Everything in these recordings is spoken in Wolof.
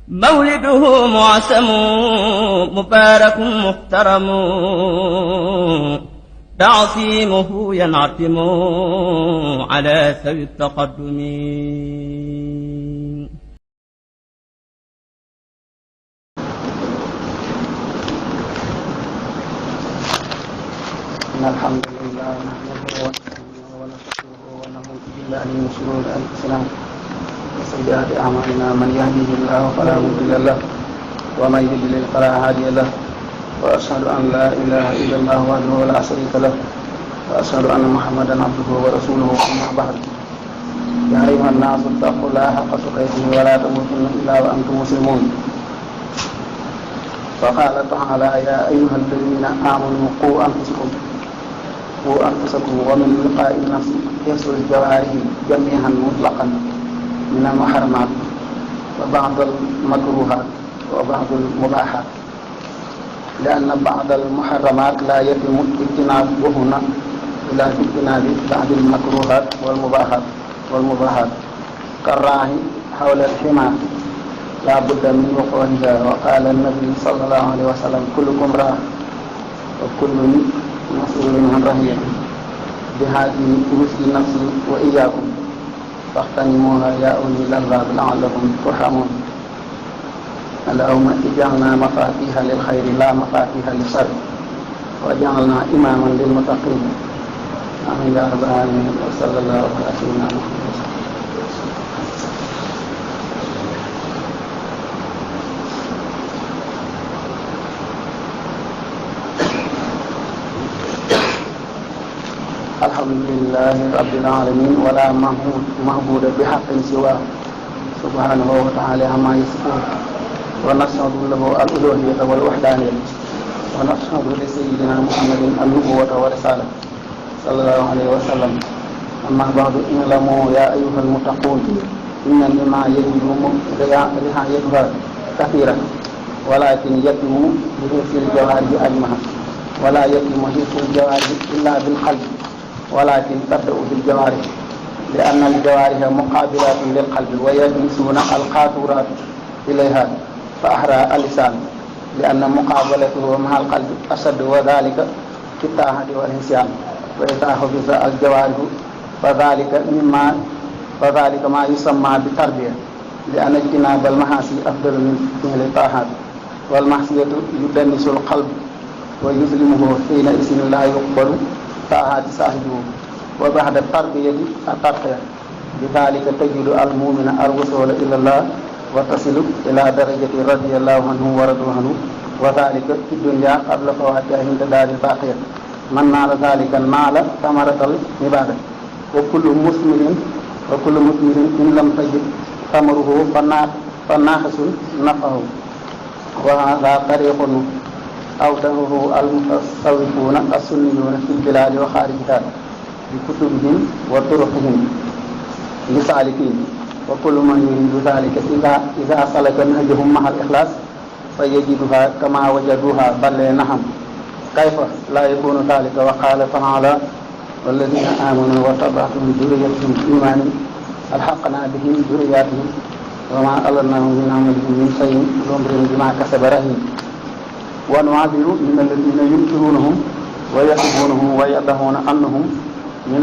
مولده معسم مبارك محترم تعظيمه ينعتم على ذوي التقدم. إن الحمد لله نحمده ونستعينه ونستغفره ونعوذ بالله من شرور أنفسنا وسيئات أعمالنا من يهده الله فلا مضل له ومن يضلل فلا هادي له وأشهد أن لا إله إلا الله وحده لا شريك له وأشهد أن محمدا عبده ورسوله. أما بعد يا أيها الناس اتقوا الله حق تقاته ولا تموتن إلا وأنتم مسلمون. فقال تعالى يا أيها الذين آمنوا قوا أنفسكم ومن لقاء النفس يسر الجوارح جميعا مطلقا من المحرمات وبعض المكروهات وبعض المباحات، لأن بعض المحرمات لا يتم اجتنابهن إلا باجتناب بعض المكروهات والمباحات كالراعي حول الحمى لا بد من وقوعها. وقال النبي صلى الله عليه وسلم كلكم راع وكل مسؤول عن رعيته. بهذه أوصي نفسي وإياكم فاغتنموها يا أولي الألباب لعلكم ترحمون. اللهم اجعلنا مفاتيح للخير لا مفاتيح للشر واجعلنا إماما للمتقين. آمين يا رب العالمين. وصلى الله على سيدنا محمد. الحمد لله رب العالمين ولا معبود بحق سواه سبحانه وتعالى عما يصفون. ونشهد له الألوهية والوحدانية ونشهد لسيدنا محمد النبوة والرسالة صلى الله عليه وسلم. أما بعد اعلموا يا أيها المتقون إن مما يجب رعايتها كثيرا ولكن يتم بحفظ الجوارح أجمعها ولا يتم حفظ الجوارح إلا بالقلب ولكن تبدأ بالجوارح لأن الجوارح مقابلات للقلب ويجلسون القاطورات إليها فأحرى اللسان لأن مقابلته مع القلب أشد وذلك في الطاعة والعصيان. وإذا حفظ الجوارح فذلك ما يسمى بالتربية لأن اجتناب المعاصي أفضل من فعل الطاعات والمعصية يدنس القلب ويظلمه حينئذ لا يقبل طاعات صاحبه. وبعد التربية الترقية بذلك تجد المؤمن الوصول إلى الله وتصل إلى درجة رضي الله عنه ورضوا عنه وذلك في الدنيا قبل فواتها عند دار الباقية. من نال ذلك نال ثمرة العبادة. وكل مثمر إن لم تجد ثمره فناقص نفعه. وهذا طريق أوضحه المتصوفون السنيون في البلاد وخارجها بكتبهم وطرقهم لسالكين. وكل من يريد ذلك إذا سلك نهجهم مع الإخلاص فيجدها كما وجدوها بل نعم كيف لا يكون ذلك. وقال تعالى والذين آمنوا واتبعتهم ذريتهم بإيمان ألحقنا بهم ذرياتهم وما ألناهم من عملهم من شيء وامرهم بما كسب رهين. ونعذر من الذين ينكرونهم ويحبونهم ويدعون أنهم من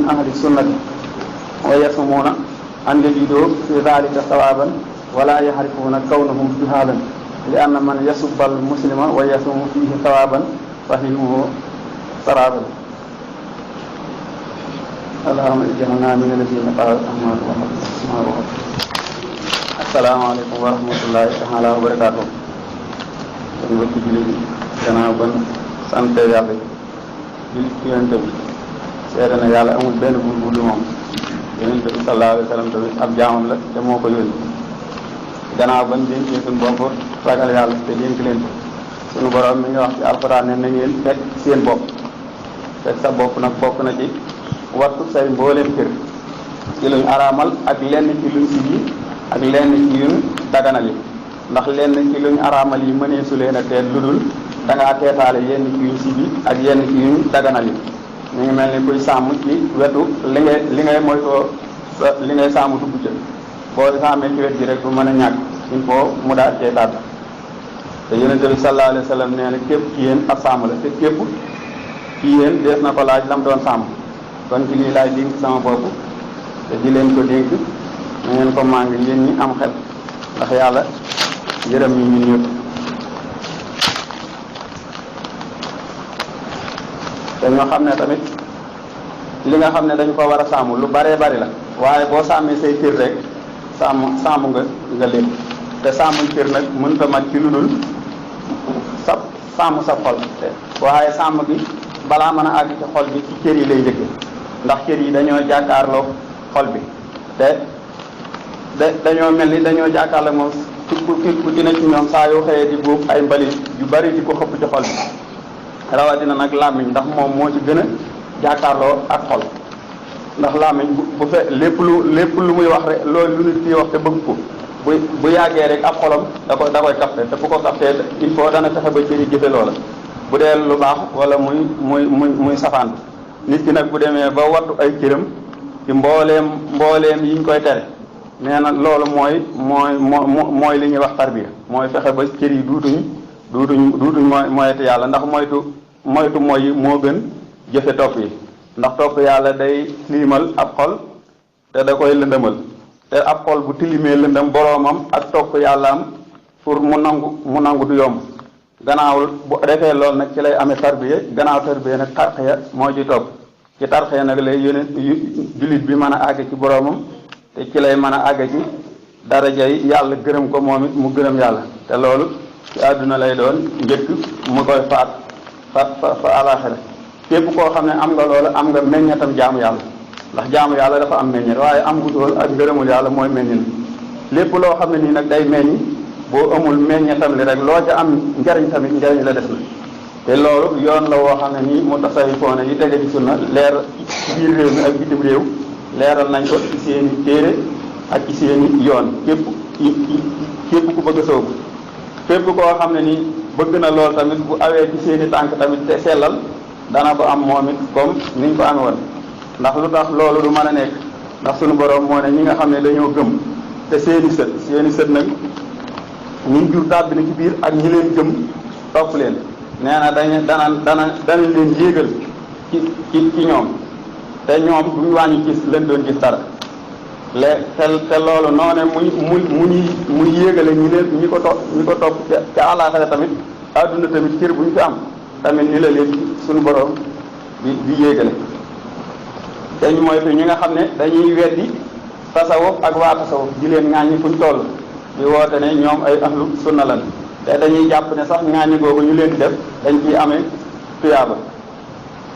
أهل السنة ويسمون أن يجدوا في ذلك ثوابا ولا يعرفون كونهم جهالا لأن من يسب المسلم ويسم فيه ثوابا فهمه سرابا. اللهم اجعلنا من الذين قالوا أعمالهم. السلام عليكم ورحمة الله تعالى وبركاته. kon mbokki jullit yi gannaaw ban sant yàlla jullit ci yonent bi seede na yàlla amul benn buur bu dul moom. yonent bi sallallahu alayhi wa sallam tamit ab jaamam la te moo ko yónni. gannaaw ban dénkee suñu bopp ragal yàlla te dénk leen suñu borom mi nga wax ci alxuraan ne na ngeen fekk seen bopp. fekk sa bopp nag bokk na ci wattu say mbooleem kër ci luñ araamal ak lenn ci luñ sibi ak lenn ci yuñ daganal yi. ndax lenn ci luñ araamal yi mëneesu leen a teet lu dul da ngaa teetaale yenn ci yuñ sibi ak yenn ci yuñ daganal yi. ñu ngi mel ni kuy sàmm ci wetu li ngay moytoo li ngay sàmm dugg ca boo sàmmee ci wet gi rek du mën a ñàkk il faut mu daal cee tàdd te yonente bi sallallahu alayhi wa sallam nee na képp ci yéen ab sàmm la te képp ci yéen dees na ko laaj lam doon sàmm kon ci lii laay dénk sama bopp te di leen ko dénk na ngeen ko màng yéen ñi am xel ndax yàlla yërëm ñi ñun ñëpp te ñoo xam ne tamit li nga xam ne dañ ko war a sàmm lu baree bari la waaye boo sàmmee say cër rek sàmm nga lépp te sàmmuñ cër nag mënta mat ci lu dul sàmm sa xol te waaye sàmm gi balaa mën a àgg ci xol bi ci cër yi lay njëkke ndax cër yi dañoo jàkkaarloo xol bi te dañoo mel ni dañoo jàkkaarloo moom ku ci ne ci ñoom saa yoo xëyee di buub ay mbalit yu bari di ko xëpp ci xol bi rawatina nag làmmiñ ndax moom moo ci gën a jàkkaarloo ak xol ndax làmmiñ bu fe lépp lu muy wax rek loolu lu nit ki wax te bëgg ko bu yàggee rek ab xolam da koy capté te bu ko capté il faut dana fexe ba cëri jëfe loola bu dee lu baax wala muy safaan nit ki nag bu demee ba wattu ay cëram ci mbooleem yiñ koy tere nee na loolu mooy li ñuy wax tarbiya mooy fexe ba cër yi duutuñ moytu yàlla ndax moytu mooy moo gën jëfe topp yi ndax topp yàlla day liimal ab xol te da koy lëndëmal te ab xol bu tilimee lëndëm boroomam ak topp yàllaam pour mu nangu du yomb gannaawul bu defee loolu nag ci lay amee tarbiya gannaaw tarbiya nag tarxiya moo ci topp ci tarxiya nag lay jullit bi mën a àgg ci boroomam te ci lay mën a àgg ci darajay yàlla gërëm ko moom it mu gërëm yàlla te loolu ci àdduna lay doon njëkk mu koy fa alaxira képp koo xam ne am nga loolu am nga meññatam jaamu yàlla ndax jaamu yàlla dafa am meññet waaye am gutool ak ngërëmul yàlla mooy meññin lépp loo xam ne nii nag day meññi boo amul meññetam li rek loo ca am njariñ tamit njariñ la des na te loolu yoon la woo xam ne nii mu tasawifoone yi tege ci sunna leer ci biir réew mi ak bitim réew leeral nañ ko ci seeni téere ak ci seeni yoon képp ku bëgg a soobu képp koo xam ne nii bëgg na lool tamit bu awee ci seeni tànk tamit te sellal dana ko am moom it comme niñ ko amee woon ndax lu tax loolu du mën a nekk ndax sunu borom moo ne ñi nga xam ne dañoo gëm te seeni sët nag ñi jur tàbbi na ci biir ak ñi leen gëm topp leen nee na danañ leen yéegal ci ñoom te ñoom duñu wàññi gis leen doon gis dara te loolu noone muy yéegale ñi ko topp ca àllaaxira tamit àdduna tamit cër bu ñu fi am tamit ni la leen suñu borom di yéegale te ñu mooy fi ñi nga xam ne dañuy weddi tasawuf ak waa tasawuf di leen ŋaaññi fuñ toll di woote ne ñoom ay ahlu sunna lan te dañuy jàpp ne sax ŋaaññi googu ñu leen di def dañ ciy amee tuyaaba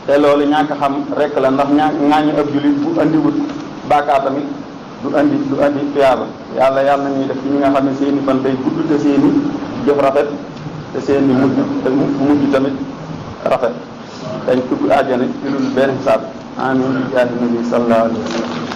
te loolu ñàkk xam rek la ndax ŋaaññi ab jullit bu andiwut bàkkaar tamit du andi tuyaaba yàlla nañuy def ci ñi nga xam ne seeni fan day gudd te seeni jëf rafet te seeni mujj tamit rafet dañ dugg àjjana ci lu benn xisaab amin bi jaahi nabi sallallahu alayhi wa sallam